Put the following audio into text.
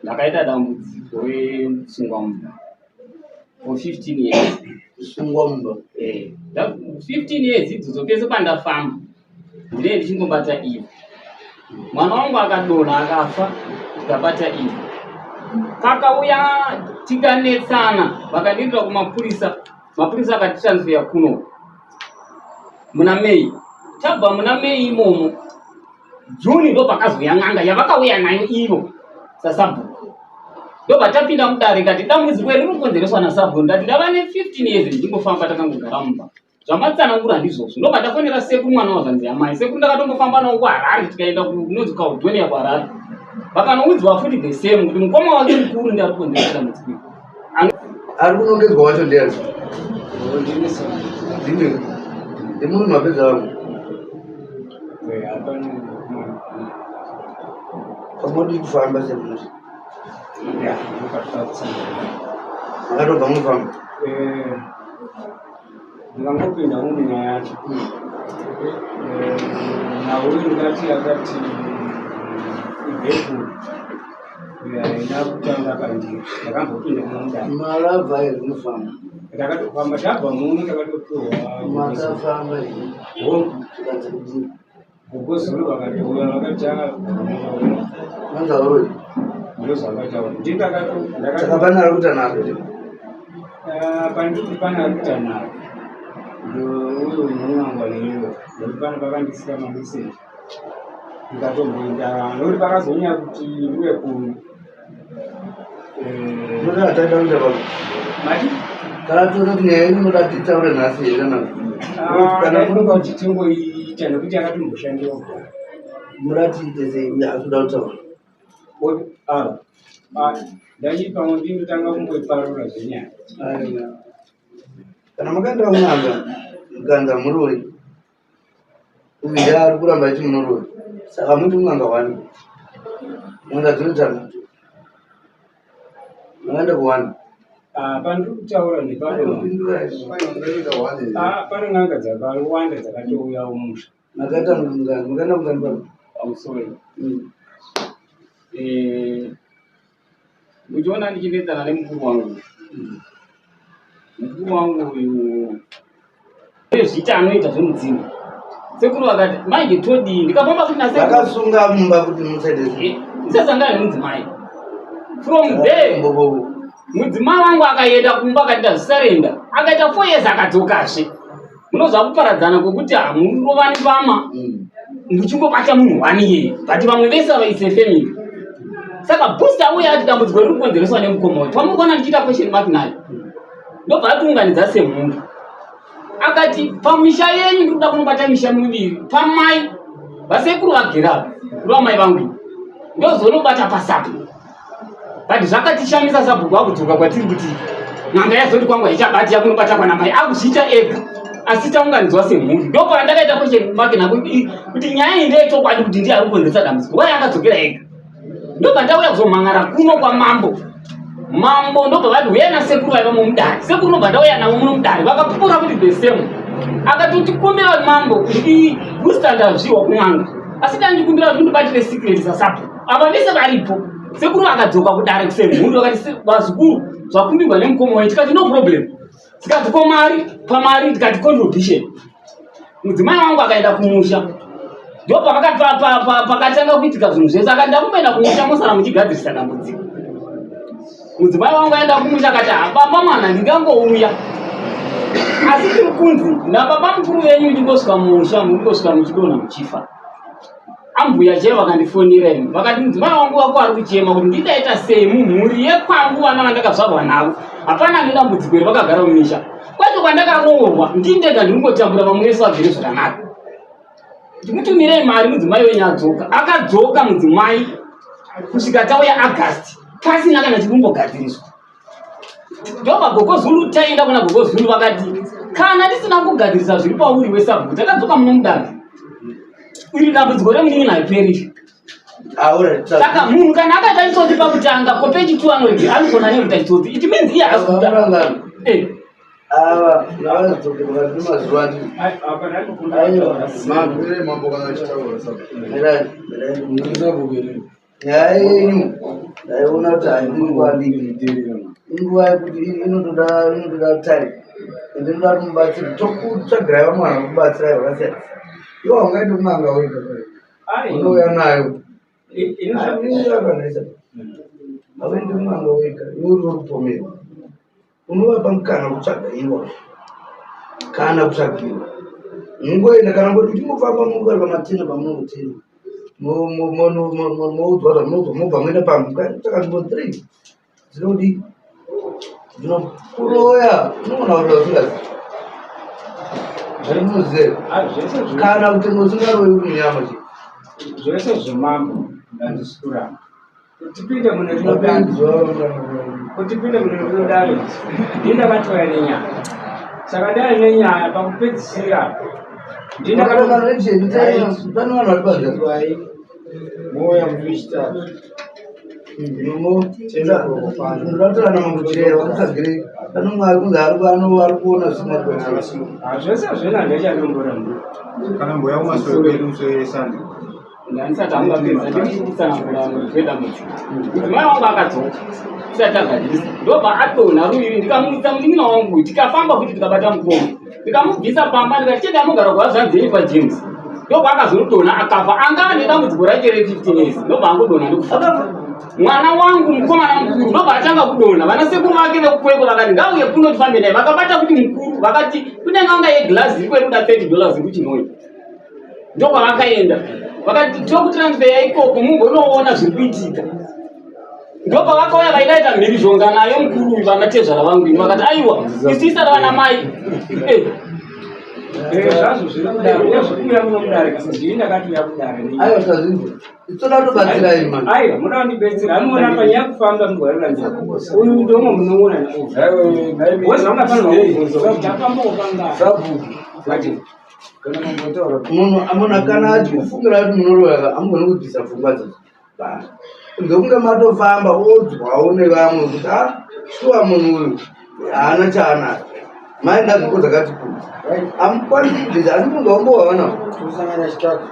Ndakaita dambudziko rekusungwa mumba for 15 years. Kusungwa mumba? Eh, 15 years idzodzo pese pandafamba ndinenge ndichingobata ivhu. Mwana wangu akadonha akafa ndikabata ivhu. Pakauya tikanetsana vakandiendera kumapurisa, mapurisa akatitransfer kuno muna May. Tabva muna May imomo June ndo pakazouya n'anga yavakauya nayo ivo sasabhuku ndobva tapinda mudare ikati dambudziko iri rinokonzereswa nasabhuku ndati ndava ne 15 years ndichingofamba takangogara mumba zvamatsanangura handizvozvo ndobva ndafonera sekuru mwana wazvanzi yamai sekuru ndakatombofamba navo kuharare tikaenda kunonzi caudonia kuharare vakanoudzwa futi the same kuti mukoma wake mukuru ndi ari kukonzeresa dambudziko iri. Ari kunongedzwa wacho ndiyani? Ndini. Ndimunhu mapedza vangu. Pamodi kufamba semunhu. Makatobva mufamba. Ndikangopinda munyaya yacho nhau ndingati yakati ibveku haina kutanga pandiri ndakambopinda mumudare Maravha here mufamba? Ndakatofamba tabva muno ndakatopiwa Makafamba here? Hongu. Tikanzi kudii? Gogo Zulu vakatouya vakati Vanzi havaroyi. Ndozvavakataura. Ndini ndakato ndakato Saka pane ari kuita nharo here? Ah, pandiri pane ari kuita nharo. Ndouyo munangwa neiwo. Nekuti pane pakandisira mameseji. Ndikatomboenda nekuti pakazonyanya kuti ndiuye kuno. Munoda ataita kuita baba. Mati? Kana toda kuti nyaya yenyu munoda titaure nhasi here kana Ah, kana ndafunga kuti tingoiita nekuti yakatomboshandiwa kudhara. munoda tiite sei uye asi kuda kutaura. Ah, ah, ndachiti pamwe ndinotanga kumboiparura zvenyaya. Aiwa. Kana makaenda kun'anga mukanzi hamuroyi uyu ndiye ari kuramba achiti munoroya saka muti kun'anga wani n'anga dzinoita nhatu makaenda kuwani. Ah, pandiri kutaura nepapo Ah, pane n'anga dzakawanda dzakatouyawo musha. Makaita mungani makaenda mungani pano? Pamusoro. Eh, muchiona ndichinetsana nemukuru wangu mukuru wangu uyu zviita anoita zvemudzimu sekuru vakati manje todii ndikafamba kuti nasekuru Vakasunga mumba kuti musaite Eh, ndisasangana nemudzimai from there mbobobo. Mudzimai wangu akaenda kumba akati ndazvisarenda akaita 4 years akadzokazve Munoziva kuparadzana kwekuti hamurovani pama muchingobata munhu one iyeye but vamwe vese ava it's a family. Saka booster auya ati dambudziko riri kukonzereswa nemukoma uyu. Pamunoona ndichiita question mark nayo ndobva atiunganidza semhuri akati pamisha yenyu ndiri kuda kunobata misha miviri pamai vasekuru vagere apa ndovamai vangu ndozonobata pasapo But zvakatishamisa sabhuku akudzoka kwatiri kuti n'anga yazoti kwangu haichabati yakunobata kwana mai akuzviita ega asi taunganidzwa semhuri ndopandakaita question mark nako kuti nyaya iyi ndeyechokwadi kuti ndiye ari kukonzeresa dambudziko wai akadzokera ega ndobva ndauya kuzomhan'ara kuno kwamambo mambo ndobva vati huyai nasekuru vaiva mumudare sekuru ndobva ndauya navo muno mudare vakapupura kuti the same akatotikumbira mambo kuti booster ndazviwa kun'anga asi dandikumbira kuti undibatire secret sasabhuku Ava vese varipo. Sekuru vakadzoka kudare kusemhuri vakati vazukuru zvakumbirwa nemukoma wenyu tikati no problem. Tikati ko mari pamari tikati contribution. Mudzimai wangu akaenda kumusha. Ndopakatanga kuitika zvinhu zvese akati ndakumboenda kumusha mosara muchigadzirisa dambudziko. Mudzimai wangu aenda kumusha akati baba mwana ndingangouya asi tiri kunzi nababa mukuru venyu muchingosvika mumusha murikungosvika muchidonha muchifa. Ambuya chaivo vakandifonera ini vakati mudzimai wangu wako ari kuchema kuti ndindaita sei mumhuri yekwangu vana vandakazvarwa navo hapana ane dambudziko iri vakagara mumisha kwacho kwandakaroorwa ndindega ndiri kungotambura vamwe vese vagere zvakanaka ndimutumirei mari mudzimai wenyu adzoka akadzoka mudzimai kusvika tauya August pasina kana chikumbogadziriswa Ndobva Gogo Zulu taenda kuna Gogo Zulu vakati kana tisina kugadzirisa zviri pauri wesabhuku takadzoka muno mudare. Iri dambudziko remunin'ina hariperi. Saka munhu kana akaita chitsotsi pakutanga kope chitu anoiti anogona nekuita chitsotsi. It means iye haasi kuda. Eh. Ava ngavadzoke pakati pemazuva ati. Aiwa, mambo. Mambo kana achitaura sabhuku. Mirai, mirai. Sabhuku here? Nyaya yenyu ndaiona kuti haidi nguva diki, inguva yekuti inotoda inotoda time, ende inoda kuti mubatsiri tokutsvagirai vamwe vanhu vekubatsirai vakasiyana siyana. Iwe haungaende kun'anga wega, unouya nayo. Akanesa, hauendi kun'anga wega, iwe uri kupomerwa. Unovapa mukana wekutsvaga iwa kana kutsvagirwa. Mungoenda kana kuti muchingofamba muri pamatenda pamunongotenda, moudzwa zvamunoudzwa, mobva moenda pamukatsvaka nzvimbo three dzinodii dzinokuroya. Unogona kuroya usingazivi zvamunoziva kana kuti usingaroyi uri munyama chii. Zvese zvemambo handisi kuramba. Kuti tipinde mune rinodare, kuti tipinde mune rinodare, ndini ndakatouya nenyaya. Saka ndauya nenyaya pakupedzisira ndini Pane vanhu vari panze. Moya muchitatu. Ndinotaura namambo Chirera, vakutsvagirei pane umwe ari kunzi ari kuona zvisina kubatsira. Zvese zvena ndechandomboramba. Kana mboya kumasoro kwedu musoeresande. Ndandisati angapedza, ndirichitsanangura wedambudziko. Mudzimai wangu akadzoka tisati agadzirisa, ndobva adonha ruviri. Ndikamutsa munin'ina wangu, tikafamba futi, tikabata mukoma, ndikamubvisa pamba, ndikati chete anogara kuhazvanzeni kwaJames. Ndobva akazonodonha akafa. Anga ane dambudziko rake re15 years, ndobva angodonha ndikufa. Mwana wangu mukomana mukuru ndobva atanga kudonha. Vana sekuru vake vekukwekwe vakati ngauye kuno tifambe naye. Vakabata kuti mukuru, vakati kune n'anga yeglazi iri kweruda $30 kuChinhoyi. Ndokwavakaenda, vakati tokutransferya ikoko mumbonoona zviri kuitika. Ndopavakauya vaidaita mhirizhonga nayo mukuru uyu. Vanatezvara vangu ini vakati aiwa, isu isati vana mai. Zvazvo zviri kudaro nezvekuuya muno mudare, ndini ndakatouya kudare. Aiwa, tazvinzwa, toda kutobatsirai mani. Aiwa, muda kundibetsera. Amuona panyaya kufamba mugwarira njira uyu ndomwe munoona wozi vangafanirwa kubvunzwa kuti tafambawo kangani. Sabhuku, munhu munhu kana achikufungira kuti munoroya, amugoni kubvisa pfungwa dzodzo ndokunge matofamba odzwawo nevamwe kuti a shuwa munhu uyu haana chaanacho. Maenda nzvimbo dzakati kuti hamukwanisi kubvisa, asi munhu waumbovaona. Kusangana chitatu.